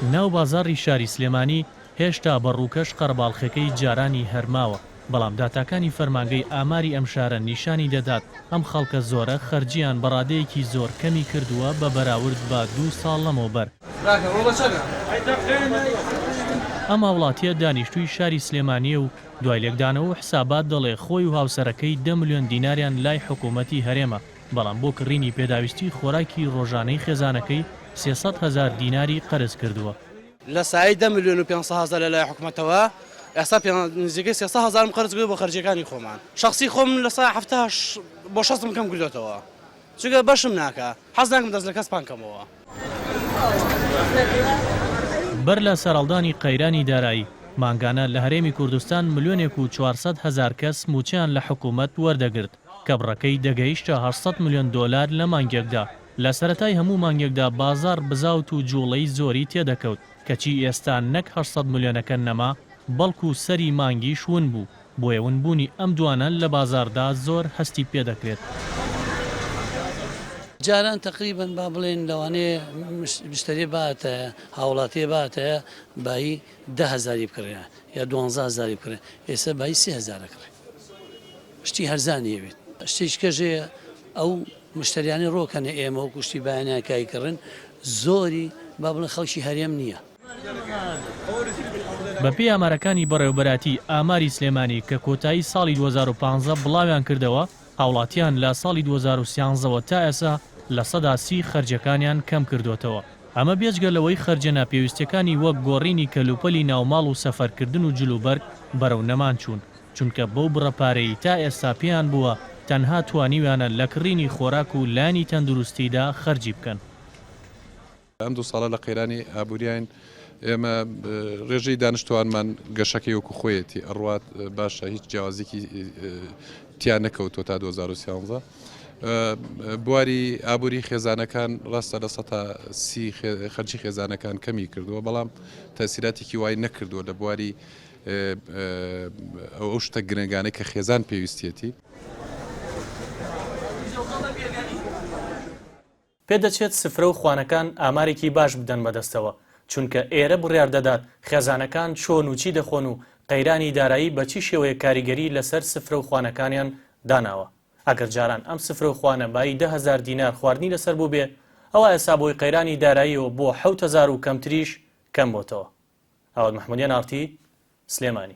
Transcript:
ناو بازاڕی شاری سلێمانی هێشتا بە ڕووکەش قەرەباڵخەکەی جارانی هەر ماوە، بەڵام داتاکانی فەرمانگەی ئاماری ئەم شارە نیشانی دەدات ئەم خەڵکە زۆرە خەرجییان بە ڕادەیەکی زۆر کەمی کردووە بە بەراورد بە دوو ساڵ لەمەوبەر. ئەم هاوڵاتییە دانیشتووی شاری سلێمانییە و دوای لێکدانەوە و حسابات دەڵێ خۆی و هاوسەرەکەی دە ملیۆن دیناریان لای حکوومەتی هەرێمە، بەڵام بۆ کڕینی پێداویستی خۆراکی ڕۆژانەی خێزانەکەی 300 هەزار دیناری قەرز کردووە. لە سایەی دە ملیۆن و 500 هەزار لە لای حکومەتەوە ئێستا نزیکەی 300 هەزارم قەرز کردووە بۆ خەرجییەکانی خۆمان. شەخسی خۆم لە سایە 70 بۆ شەستم کەم کردۆتەوە چونکە بەشم ناکا حەز ناکەم دەست لە کەس پان کەمەوە. بەر لە سەرهەڵدانی قەیرانی دارایی، مانگانە لە هەرێمی کوردستان ملیۆنێک و 400 هەزار کەس مووچەیان لە حکوومەت وەردەگرت، کە بڕەکەی دەگەیشتە 800 ملیۆن دۆلار لە مانگێکدا. لە سەرەتای هەموو مانگێکدا بازاڕ بزاوت و جووڵەی زۆری تێدەکەوت، کەچی ئێستا نەک 800 ملیۆنەکە نەما، بەڵکو سەری مانگیش ون بوو، بۆیە ونبوونی ئەم دوانە لە بازاڕدا زۆر هەستی پێدەکرێت. جاران تەقریبەن با بڵێین لەوانەیە مشتەریە باتایە هاوڵاتیە باتایە بایی دە هەزاری بکڕێ یا دوانزە هەزاری بکڕێ ئێستا بایی سێ هەزار ئەکڕێ شتی هەرزانی ئەوێت شتێکی کەش هەیە ئەو مشتەریانەی ڕۆکەنە ئێمە وەکو شتی بایانیان کە ئەیکڕن زۆری با بڵێن خەڵکی هەرێم نییە. بەپێی ئامارەکانی بەڕێوەبەرایەتی ئاماری سلێمانی کە کۆتایی ساڵی 2015 بڵاویان کردەوە، هاوڵاتیان لە ساڵی 2013 وە تا ئێستا 30% خەرجیەکانیان کەمکردۆتەوە، ئەمە بێجگە لەوەی خەرجە ناپێویستیەکانی وەک گۆڕینی کەلوپەلی ناوماڵ و سەفەرکردن و جلوبەرگ بەرەو نەمان چوون، چونکە بەو بڕە پارەی تا ئێستا پێیان بووە تەنها توانیویانە لە کڕینی خۆراک و لایەنی تەندروستیدا خەرجی بکەن. ئەم دوو ساڵە لە قەیرانی ئابووریاین، ئێمە ڕێژەی دانیشتوانمان گەشەکەی وەکو خۆیەتی ئەڕوات باشە هیچ جیاوازیکی تیا نەکەوتووە تا 2013 بواری ئابووری خێزانەکان ڕاستە 30% خەرجی خێزانەکان کەمی کردووە بەڵام تەسیراتێکی وای نەکردووە لە بواری ئەو شتە گرنگانەی کە خێزان پێویستیەتی. پێدەچێت سفرە و خوانەکان ئامارێکی باش بدەن بەدەستەوە، چونکە ئێرە بڕیار دەدات خێزانەکان چۆن و چی دەخۆن و قەیرانی دارایی بە چی شێوەیەک کاریگەری لەسەر سفرە و خوانەکانیان داناوە. ئەگەر جاران ئەم سفرە و خوانە بایی 10,000 دینار خواردنی لەسەر بووبێ، ئەوا ئێستا بەهۆی قەیرانی داراییەوە بۆ 7000 و کەمتریش کەم بۆتەوە. ئاوات محمودیان ئاڕتی، سلێمانی.